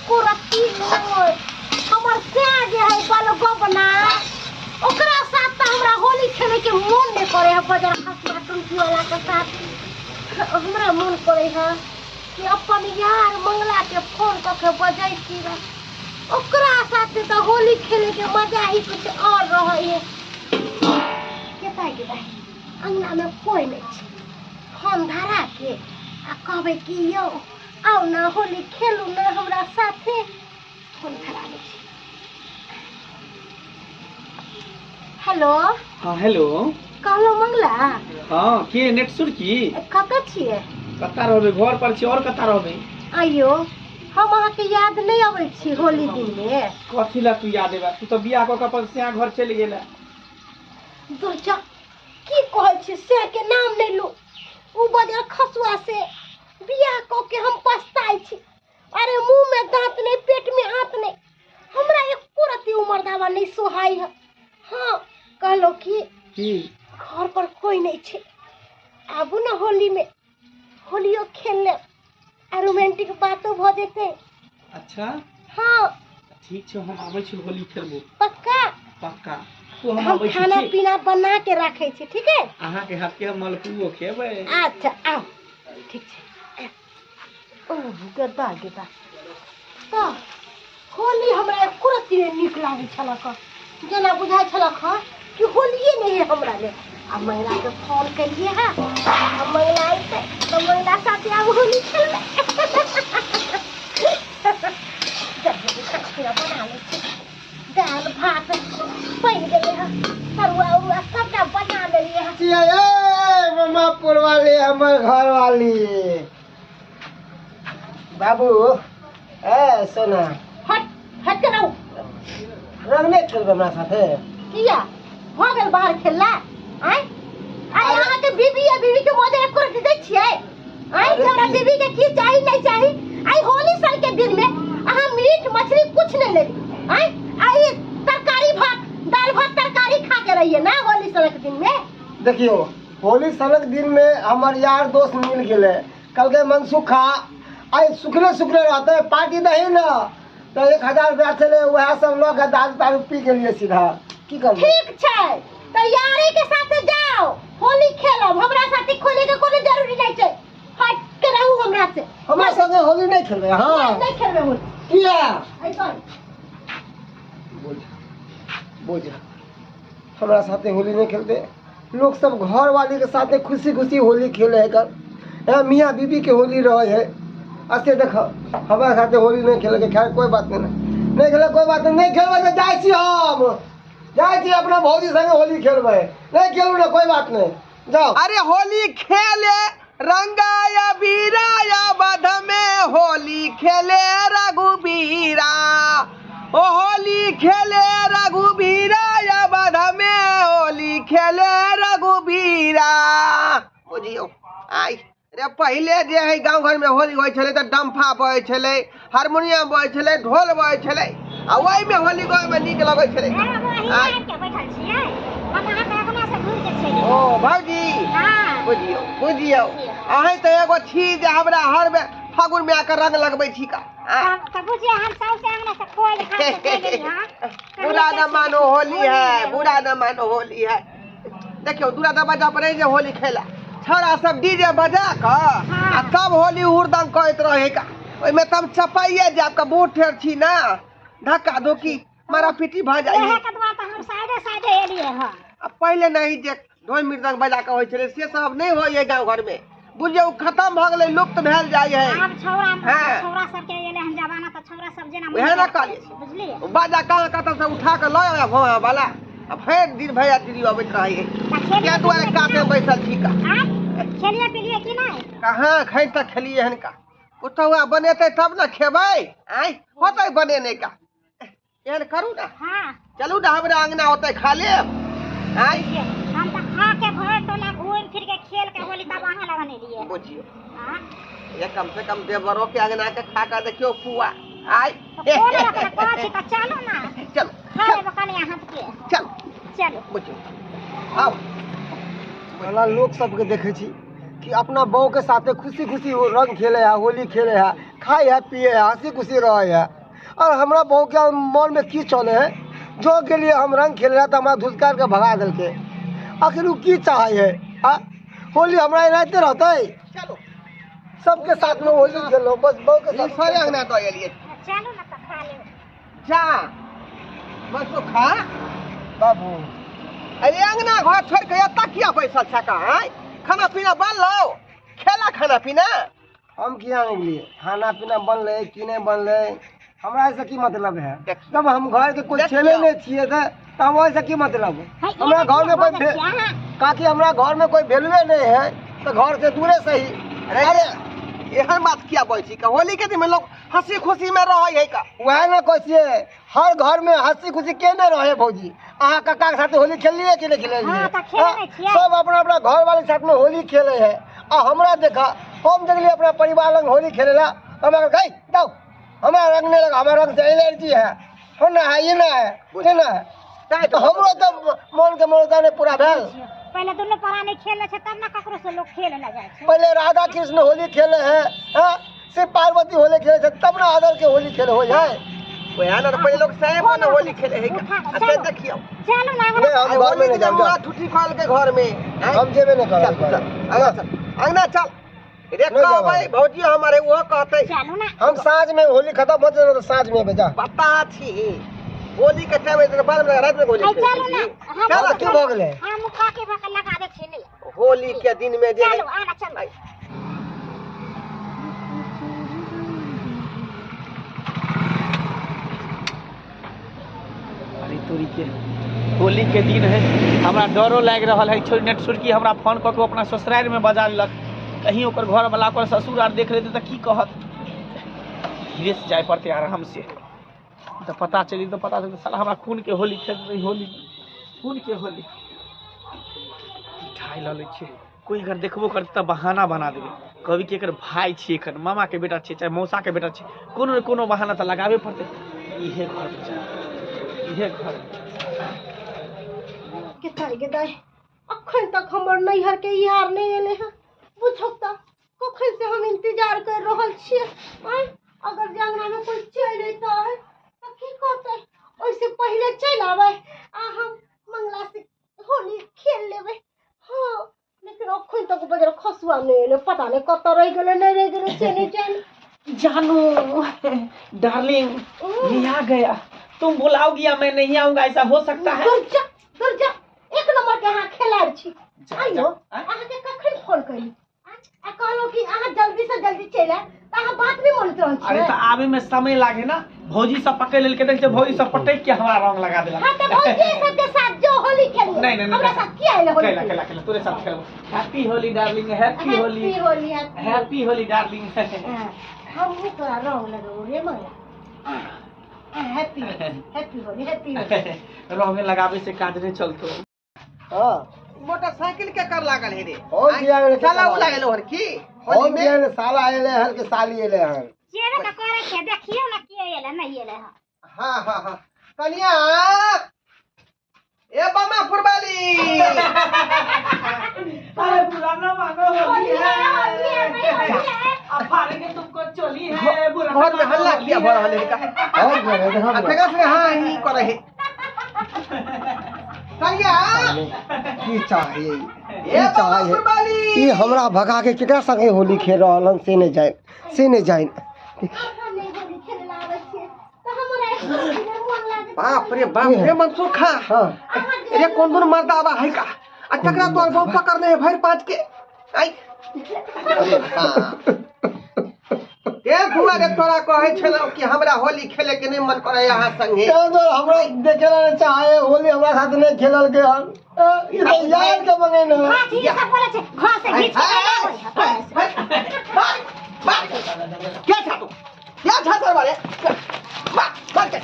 एको रत्ती नहि। हमर सैं जे है बलगबना, ओकरा साथ तऽ हमरा होली खेले के मोन नहि करे है। बजर खसुआ टुनकी वाला के साथ हमरा मोन करे है कि अपन यार मंगला के फोन कऽ के बजैती रह। ओकरा साथे तऽ होली खेले के मजा ही कुछ और रहे है। केता गेलै अंगना में कोई नहीं छै, फोन धरा के आ कहबै कि यौ आउ ना होली खेलू ना हमरा साथे। फोन धरा दै छी। हेलो। हाँ हेलो। कहलो मंगला। हाँ के नेट सुर की कतऽ छियै? कतऽ रहबै, घर पर छी। और कतऽ रहबै? आइयो हम अहाँके याद नहि अबै छी होली दिनमे। कथी ला तू याद एबा, तू तऽ बियाह कऽ के अपन स्या घर चलि गेला। दुर्जा की कहै छी, से के नाम नहि लू। उ बजर खसुआ से बियाह कऽ के हम पछताइ छी। अरे मुँह में दांत नहीं, पेट में आंत नहीं, हमरा एको रत्ती उमर दावा नहीं सोहाई है। हाँ कहलो कि की घर पर कोई नहीं छे, आबू ना होली में, होलियो खेल ले आ रोमांटिक बातो भ जेते। अच्छा। हाँ ठीक छै, हम आबै छी होली खेलबो। पक्का? पक्का। तो हम हम आबै छी। खाना ठीक? पीना बना के राखे छी, ठीक है? अहाँ के हाथ के मलपुओ खेबै। अच्छा आओ, ठीक छै। ओ गदा गदा तऽ होली हमरा एको रत्ती नहि नीक लागै छलक, जेना बुझाइ छलक हँ कि होलिए नहि है हमरा लेल। आ मंगलाके फोन केलिए हँ, आ मंगला अयतै तऽ मंगला साथे आब होली खेलबै। जल्दी खाना पीना बना लै छी। दालि भात बनि गेलै हँ, तरुआ उरुआ सबटा बना लेलियै हँ। ए ममापुर वाली हमर घर वाली बाबू, ए सोना। हट हट के रहू। रंग नहि खेलबै हमरा साथे? किया भऽ गेल बाहर खेलला? आँय अरे अहाँके बीबी आ बीबी के मजे एको रत्ती दै छियै? आँय अरे हमरा की? बीबी के की चाही नहीं चाही? आइ होली सन के दिन में अहाँ मीट मछली कुछ नहीं लेली। आँय आइ तरकारी भात दाल भात तरकारी खा के रहिए ना होली सन के दिन में। देखियो होली सनक दिन में हमर यार दोस्त मिल गेलै, कहलकै मनसुखा आइ सुखले सुखले रहतै, पार्टी दही ना, तऽ 1000 रुपया छलै वएह सब लऽ के दारू तारू पी गेलियै सीधा। की करबै? ठीक छै, तैयारी के साथे जाओ होली खेलब। हमरा साथे खोले के कोनो जरूरी नहीं छै। हट के रहू हमरा से। हमरा संगे होली नहीं खेलबै? हाँ नहीं खेलबै होली। किया? ऐसा बोझ बोझ हमरा साथे होली नहीं खेलते। लोग सब घर वाली के साथे खुशी खुशी होली खेले है, कर मियाँ बीबी के होली रहे है। ऐसे देख हमारे साथे होली नहीं खेले के, खैर कोई बात नहीं, नहीं खेले कोई बात नहीं, नहीं खेलबै तऽ जाइ छी, हम जाइ छी अपना भौजी संगे होली खेलबै। नहीं खेलू ना कोई बात नहीं, जाओ। अरे होली खेले रंगाया बीराया बध में, होली खेले रघुबीरा, ओ होली खेले रघुबीरा या बध में, होली खेले रघुबीरा। बुझियौ आइ रे पहिले जे है गाँव घर में होली होइ छलै तऽ डम्फा बजै छलै, हारमोनियम बजै छलै, ढोल बजै छलै, आ ओहिमे होली गाबैमे नीक लगै छलै। आइ ओ भौजी बुझियौ बुझियौ अहीं तऽ एगो छी जे हमरा हर बेर फागुन में आके रंग लगबै छी का। बुरा न मानो होली है, बुरा न मानो होली है। देखियौ दूरा दरवाजा पर जे होली खेला छौड़ा सब डीजे बजा कऽ आ तब होली हुरदंग करैत रहे का, ओहिमे तब चपाइए जायब का, बूढ़ ठेर छी ना, धक्का धुक्की मारा पीटी भऽ जाइ। आ पहिले नहीं जे ढोल मृदंग बजा कऽ होइ छलै से सब नहीं होइए गाँव घर में, बुझियौ खत्म भऽ गेलै, लुप्त भेल जाइ है। उएह ने कहलियै बाजा कहाँ कतऽ से उठा कऽ लऽ आबै भोआ वाला, आ भरि दिन भैया दीदी अबैत रहै है, क्या दुआरे काते बैसल छी का। खेलिए पिलिए कि नहीं? कहाँ खैन तक खेलिए हन का, पुतहुआ बनेतै तब ने खेबै। आँय होतै बनेने का, एहन करू ना। हाँ चलू ना हमरा अंगना होतै खा लेब। आँय हम तऽ खा के भर टोला घूम फिर के खेल के होली तब अहाँ लगन एलिए। बुझियौ हाँ ये कम से कम देवरो के अंगना के खा के देखियौ पुआ। आय तो कोन रखना कह छी तऽ चलू ना। चलू खा लेब कनि हाथ के। चलू चलू बुझियौ आउ। भला लोग सबके देखै छी कि अपना बहू के साथे खुशी खुशी रंग खेले है, होली खेले है, खाए है, पिए है, हंसी खुशी रहे है। और हमरा बहू के मन में की चले है, जो के लिए हम रंग खेल रहा था हमरा धुसकार के भगा देलके। आखिर उ की चाहे है? आ होली हमरा एनाहिते रहते? चलो सबके साथ में होली खेलो, बस बहू के साथ। सारे अंगना तो एलिए। चलू ना तऽ खा लेब। जा बस तो खा बाबू। अरे अंगना घर छोड़ के एतऽ किया बैसल छ का? खाना पीना बनलो? खेला खाना पीना? हम किया नहीं लिए, खाना पीना बनले कि नहीं बनले हमरा ऐसा की मतलब है? जब हम घर के कोई छेले नहीं छिए तो हम ऐसा की मतलब? हमरा घर में कोई काकि हमरा घर में कोई वैल्यूए नहीं है तो घर से दूरे सही। अरे एहन बात किया बोल छी का? होली के दिन में लोग हंसी खुशी में रहे है का? वह ना कहै छियै, हर घर में हंसी खुशी के नहीं रहे भौजी। अहाँ काका के साथ होली खेललिए कि नहीं खेललिए? सब अपना अपना घर वाले साथ में होली खेले है। आ हमरा देखा, हम देखलिए अपना परिवार लंग होली खेलेला, हमरा गई दौ हमरा रंग नहीं लगा, हमरा रंग से एलर्जी है, हो ना है, ये ना है, ये ना है, तो हमरो तो मन के मनोता नहीं पूरा भेल। पहले दोनों परानी खेले छे तब ना ककरो से लोग खेले ला जाय छे। पहले राधा कृष्ण होली खेले है, हां शिव पार्वती होली खेले छे तब ना आदर के होली खेले होय है। ओया ना पहले लोग साहेब ना होली खेले है का? अच्छा देखियो चलो ना हम घर में नहीं जाब, ठुठी खोल के घर में हम जेबे नहीं करब। चल अंगना चल, अंगना चल रे कहबै भौजी हमारे वो कहते चलो ना। हम साँझ में होली खत्म हो जाए तो साँझ में जा पता छी होली के टाइम में बाद में रात में होली चलो ना। चलो की भऽ गेलै? हम खा के भक लगा दे छी ले होली के दिन में जे चलो आना चलो। अरे तोरी के होली के दिन है, हमरा डरो लागि रहल है। छोरी नेट सुरकी हमरा फोन कऽ के अपना ससुरारि में बजा लेलक, कहीं ओकर घर वाला ओकर ससुर आर देख लेते तऽ की कहत। धीरे से जाय पड़ते आराम से, तो पता चली तो पता चली साला हमरा खून के होली खेल रही, होली खून के होली। मिठाई लऽ लै छियै, कोई अगर देखबो करतै तऽ बहाना बना देबै, कहबै कि एकर भाई छियै, एकर मामा के बेटा छियै, चाहे मौसा के बेटा छियै, कोनो ने कोनो बहाना तऽ लगाबे पड़तै। इहे घर पर जाय, इहे घर के ताई के दाई अखन तक हमर नैहर के यार नहीं एले हैं। बुझौ तऽ कखन से हम इंतजार कर रहल छियै। अगर जंगला में कोई चलि अयतै तऽ की कहतै? ओहिसे पहिले चलि आबै आ हम मंगला से होली खेल लेबै। हाँ लेकिन अखन तक बजर खसुआ नहीं एलै, पता नहीं कतऽ रहि गेलै नहीं रहि गेलै से नहीं जानि। जानू डार्लिंग मैं आ गया, तुम बुलाओगी या मैं नहीं आऊंगा ऐसा हो सकता है? दूर जा दूर जा, एक नंबर के अहाँ खेलाड़ छी। आइयो अहाँके कखन फोन करी आ कहलहुँ कि अहाँ जल्दी से जल्दी चलि आयब तऽ अहाँ बात नहि मानैत रहल अरे छियै। तऽ आबे में समय लागे ना, भौजी सब पकड़ लेलकै, देख छै भौजी सब पटक के हमरा रंग लगा देलक। हाँ तऽ भौजी सबके साथ जो होली खेलियै। नहीं नहीं हमरा साथ किया एलै होली? खेला खेला खेला तोरे साथ खेलबो। Happy Holi darling, happy Holi, happy Holi, happy Holi darling. हमहूँ तोरा रंग लगेबो रे Mangala. Happy happy Holi, happy Holi. रंग लगाबे से काज नहीं चलतो। हां मोटरसाइकिल के कर लागल है रे? साला उ लागल हन की होली में? साला एले हन के साली एले हन जेबे त करे छै, देखियौ ना के एले नहीं एले हन। हां हां हां कनिया ए बमा फुरबाली। अरे पुराना मानो होली है, अब फाड़ेंगे तुमको चोली है। बुरा घर में हल्ला किया भर रहल है का? और देखो आ तेगा से हां ही करे है कनिया की चाहिए की चाहिए? ई हमरा भगा के केकरा संगे होली खेल रहल हन से नहीं जाए, से नहीं जाए। बाप रे बाप रे मनसुर खा। हां रे कोन दुन मर्द आबा है का? आ तकरा तोर बहु पकड़ने है भरि पाँच के। आई अरे बाप ते दुआरे तोरा कहै छलौ कि हमरा होली खेले के नहीं मन करे यहाँ संगे। हमरा देखेला नहीं चाहे होली, हमरा साथ नहीं खेलल के हन। ई तो यार के मंगे न हां ठीक सब बोले छे, घर से घीच के क्या छा तू, क्या छा सर वाले मार के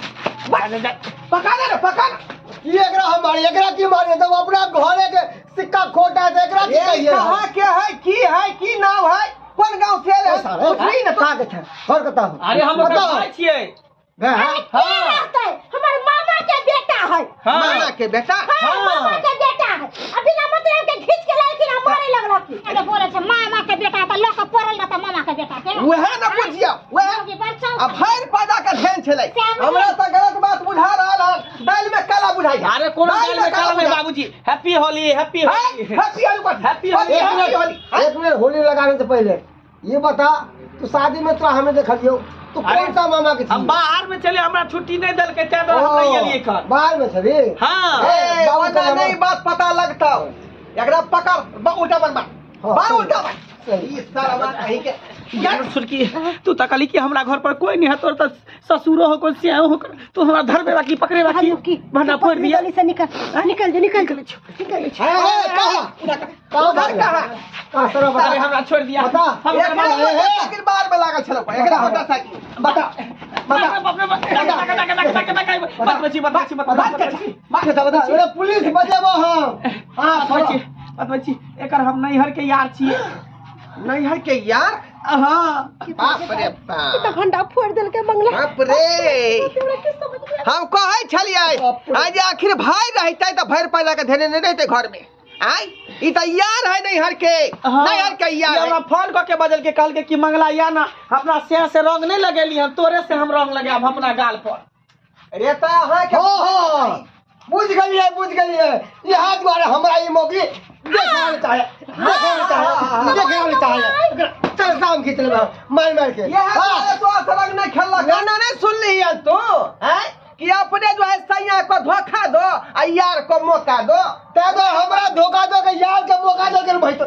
पका दे रे पका। की एकरा हम मारी, एकरा की मारी? जब अपना घरे के सिक्का खोटा है तो एकरा की कहिए? कहां के है, की है, की नाम है, कोन गांव से आयल है? पूछली ना का के छै घर कता हो? अरे हम ओकर भाई छियै। हां रहतै हमर मामा के बेटा है। हां मामा के बेटा? हां मामा के बेटा है। अभी ना मतलब के खींच के लड़की ना मारे लगलकी। अरे बोले छै मामा के बेटा त लक पड़ल रहता मामा के बेटा के। वह ना पूछिया वह अब भर पैदा के ध्यान छलै। हमरा तऽ गलत बात बुझा रहल हन, दालि में काला बुझाइ। अरे कोनो दालि में काला नहीं बाबूजी। Happy Holi, happy Holi, happy Holi, happy Holi, happy Holi. एक मिनट, होली लगाने से पहले ये बता, तू शादी में तोरा हमें देखलियो, तू कौन सा मामा के? हम बाहर में चले, हमरा छुट्टी नहीं देलकै तै दुआरे हम नहीं गेलियै खन। बाहर में चली? हाँ। बाबा नहीं बात पता लगता, एकरा पकड़ बा उल्टा बनबा, बा उल्टा बन। ई सारा बात कहीं के यार सुरकी, तू त कहली कि हमरा घर पर कोई नहीं है, तोर त ससुरो हो कोई सियाओ हो, तू हमरा धरबे बाकी पकड़े बाकी भंडा फोड़ दिया। गली से निकल, निकल जो, निकल निकल। कहां कहां कहां सर बता, हमरा छोड़ दिया। बता, हम साइकिल बार में लागल छलो, एकरा मोटरसाइकिल बता बता। बाप रे बाप, बदमाशी बदमाशी बदमाशी बता, पुलिस बजेबो हम। हां बदमाशी बदमाशी, एकर हम नैहर के यार छिए। नैहर के यार? हाँ। बाप रे बाप, तो भंडा फोड़ देलकै बंगला। बाप रे, हम कहै छलियै आज आखिर भाई रहतै तऽ भरि पैसा के धेने नहि रहतै घर में। आय ई तऽ यार है नैहर के, नैहर के यार। हमरा फोन कऽ के बजल के कहलकै कि मंगला या ना अपना सिया से रंग नहीं लगेली हम, तोरे से हम रंग लगायब अपना गाल पर। रे तऽ अहाँ के हो हो बुझ गेलियै, बुझ गेलियै। इएह दुआरे हमरा ई मौगी देखाबै चाहे, देखाबै चाहे, देखाबै चाहे। चल शाम खींच लेबै मार मार के। यह तो रंग नहीं खेललक। गाना नहीं सुनली है तू हैं कि अपने जो है सैया को धोखा दो आ यार को मौका दो। ते तो हमरा धोखा दो के यार के मौका दो के भाई, तो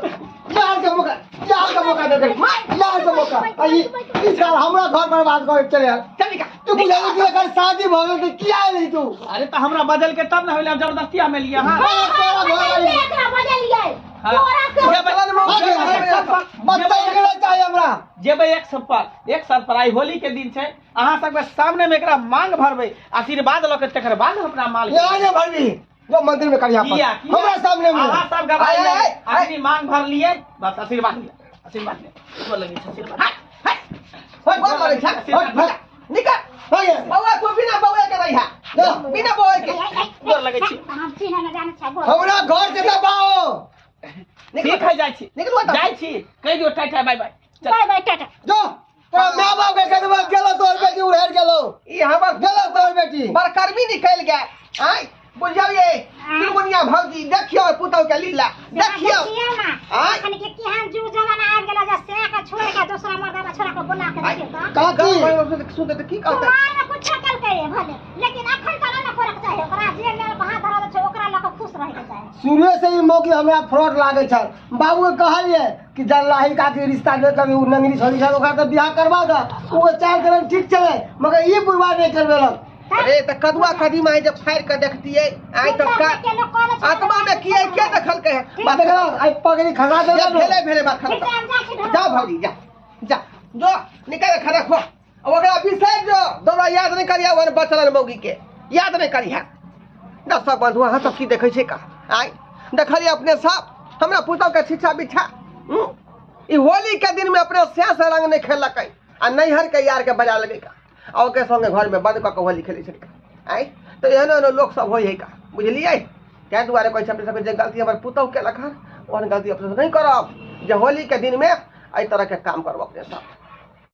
यार के मौका, यार के मौका दे दे, यार के मौका। ई ई साल हमरा घर बर्बाद कर चले यार। चल निकल। तू बुझा कि एकर शादी भ गेल त किया एली तू? अरे त हमरा बदल के तब न होले, अब जबरदस्ती हम एलियै। हां तोरा घर एकरा बदलियै, तोरा से बच्चा निकले चाहिए हमरा। जेबै एक साल पर, एक साल पर आई होली के दिन छै, अहाँ सबके सामने में एकरा मांग भरबै, आशीर्वाद ल के तकर बाद अपना माल यहाँ नहीं भरबी, जो मंदिर में करिया पर हमरा सामने में। अहाँ सब गवाही अपनी मांग भर लिए, बस आशीर्वाद लिया, आशीर्वाद लिया। गोर लगै छै, आशीर्वाद। हाय गोर लगै छै, निकल हो गया। बौआ तू बिना बौआ के रहिहा, बिना बौआ के। गोर लगै छी। हम चिन्ह न जानै छै। हमरा घर से दबाओ। ठीक है, जाइ छी, निकल जाइ छी, कहि दियौ tata bye bye, bye bye tata. जो तोरा my बाप के कह देबो गेलो तोर बेटी उड़ेर गेलो, ई हमर गेलो तोर बेटी बरकर्मी निकल गया। आय बुझलियै तिरगुनिया भौजी, देखियो पुतौ के लीला देखियो। आय अखन के केहन जुग जमाना आबि गेल जे से के छोड़ के दूसरा मर्दाना छोड़ा के बोला के देखियो त काकी सुनते त की कहतै। कुमार में कुछ केलकै भले, लेकिन अखन त न करक चाही ओकरा, जे मेल भात धरल छै ओकरा ल के खुश रहे के चाही। शुरुए से ई मौकी हमरा फ्रॉड लागै छल। बाबू के कहलियै कि जल्लाही काकी रिश्ता नहि करी, उ नंगरी छोड़ी छल, ओकरा तऽ बियाह करवा दे, ओ चाल करन ठीक छलै, मगर ई बुढ़वा नहि करबेलक। अरे त कदुआ कदीमा है जब फाड़ के देखतियै आइ त का आत्मा में किए के देखलकै है। बात देखल आइ पगड़ी खसा देलक। भेले भेले बात खत्म। जा भौजी जा जा जो निकल खड़ा खो, ओकरा बिसरि जो, दोबारा याद नहीं करिया ओहन बचल मौगी के याद नहीं करिहा। दर्शक बंधु अहाँ सब की देखै छै का? आइ देखलियै अपने सब हमरा पुतहु के छिछा बिछा। ई होली के दिन में अपने स्या से रंग नहीं खेलकै आ नैहर के यार के बजा लेलकै का, आ ओकरे संगे घर में बंद कऽ के होली खेलै छलै। आइ तऽ एहनो एहनो लोक सब होइ है का, बुझलियै? ताहि दुआरे कहै छै अपने सबके जे गलती हमर पुतहु केलक हन ओहन गलती अपने सब नहि करब, जे होली के दिन में एहि तरह के काम करब अपने सब।